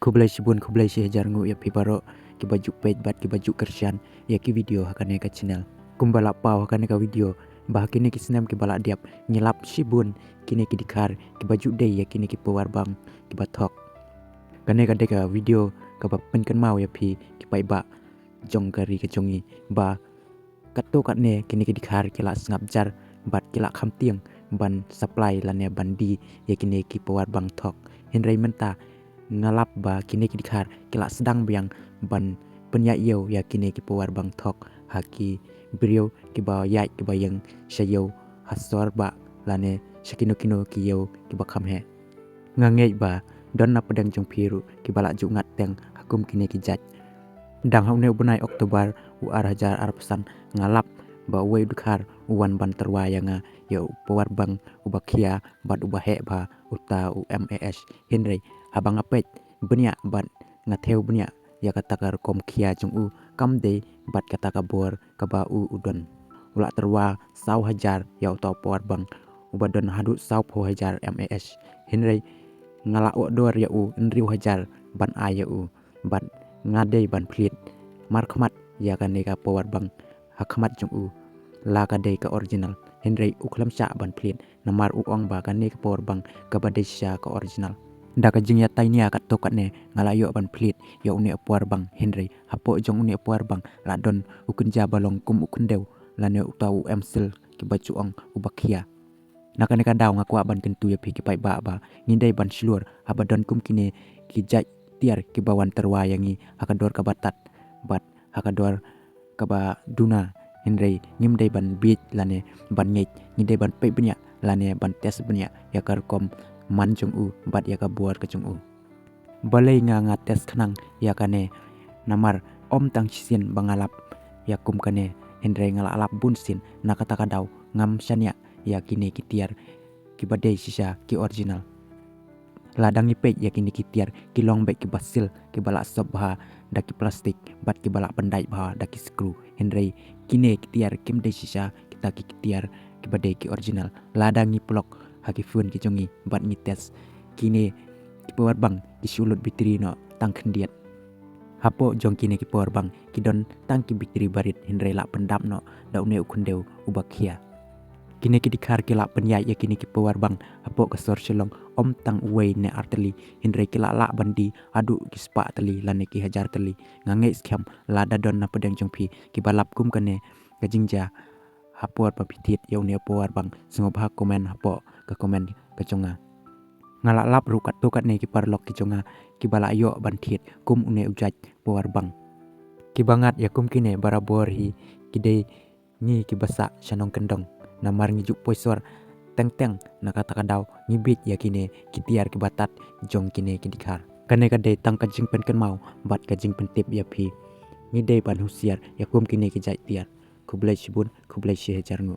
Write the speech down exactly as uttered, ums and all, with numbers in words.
Khublei shibun, khublei shihajar nguh ïa phi baroh kiba ju peit bad kiba ju kyrshan ïa ki video ha kane ka channel. Kumba la paw ha kane ka video, ba ha kine ki snem kiba la dep ngi lap shibun kine ki dkhar kiba ju dei ïa kine ki power bank kiba thok. Kane ka dei ka video kaba pynkynmaw ïa phi ki paidbah jong ka ri ka jong ngi ba katto katne kine ki dkhar ki la sngap jar bad ki la kham tieng ban supply lane ban die ïa kine ki power bank thok. Hynrei mynta nga lap ba kine ki dkhar ki la sdang biang ban pynïaid ïew ïa kine ki power bank thok ha ki briew kiba ïaid kiba ïeng sha ïew ha sor bah lane sha kino kino ki ïew kiba kham heh. Nga ngeit ba don na pdeng jong phi ruh kiba la ju ngat teng ha kum kine ki jait. Dang ha une u bnai October u ar hajar arphew san nga lap ba uwei u dkhar u wan ban tyrwa ïa nga ïa u power bank uba khia bad uba heh bha, uta u M A H. Hynrei haba nga peit bniah bad nga thew bniah ïa kata ka rukom khia jong u kam dei bad kata ka bor kaba u u don. U la tyrwa saw hajar ïa uta u power bank uba don haduh sawphew hajar M A H. Hynrei nga la order ïa u hynriew hajar ban ai ïa u bad nga dei ban plie markhmat ïa kane ka power bank ha khmat jong u la ka dei ka original. Hynrei u khlem shah ban plie namar u ong ba kane ka power bank kaba dei shisha ka original. Da ka jingïatai nia katto katne nga la ïoh ban plie ïa une u power bank, hynrei hapoh jong une u power bank la don u kynja ba long kum u khyndew lane uta u M seal kiba ju ong uba khia. Na kane ka daw nga kwah ban kyntu ïa phi ki paidbah ba ngi dei ban shlur haba don kum kine ki jait tiar kiba wan tyrwa ïa ngi ha ka dor kaba tad bad ha ka dor kaba duna. Hynrei ngim dei ban bieit lane ban ngeit, ngi dei ban peit bniah lane ban test bniah ïa ka rukom man jong u bad ïa ka bor ka jong u. Balei nga nga test khnang ïa kane? Namar ym tang shisien ba nga lap ïa kum kane, hynrei nga la lap bun sien. Na kata ka daw ngam shaniah ïa kine ki tiar kiba dei shisha ki original. Lada ngi peit ïa kine ki tiar ki long beit kiba seal, kiba la sop bha da ki plastik bad kiba la pyndait bha da ki skru. Hynrei kine ki tiar kim dei shisha kita ki tiar kiba dei ki original. Lada ngi plug ha ki phone ki jong ngi bad ngi test, kine ki power bank ki shu lut battery noh tang khyndiat. Hapoh jong kine ki power bank ki don tang ki battery barit, hynrei la pyndap noh da une u khyndew uba khia. Kine ki dkhar ki la pynïaid ïa kine ki power bank hapoh ka sor Shillong ym tang uwei ne ar tylli, hynrei ki la lah ban die haduh ki spah tylli lane ki hajar tylli. Nga ngeit skhem lada don na pdeng jong phi kiba lap kum kane ka jingjia ha por ba phi thied ïa une u power bank, sngewbha comment hapoh ka comment ka jong nga. Nga la lap ruh katto katne ki paralok ki jong nga kiba la ïoh ban thied kum une u jait power bank. Kiba ngat ïa kum kine barabor hi ki dei ngi kiba sah sha nongkyndong, namar ngi ju poi sor teng teng. Na kata ka daw ngi bieit ïa kine ki tiar kiba tad jong kine ki dkhar. Kane ka dei tang ka jingpynkynmaw bad ka jingpyntip ïa phi. Ngi dei ban husiar ïa kum kine ki jait tiar. Khublei shibun, khublei shihajar nguh.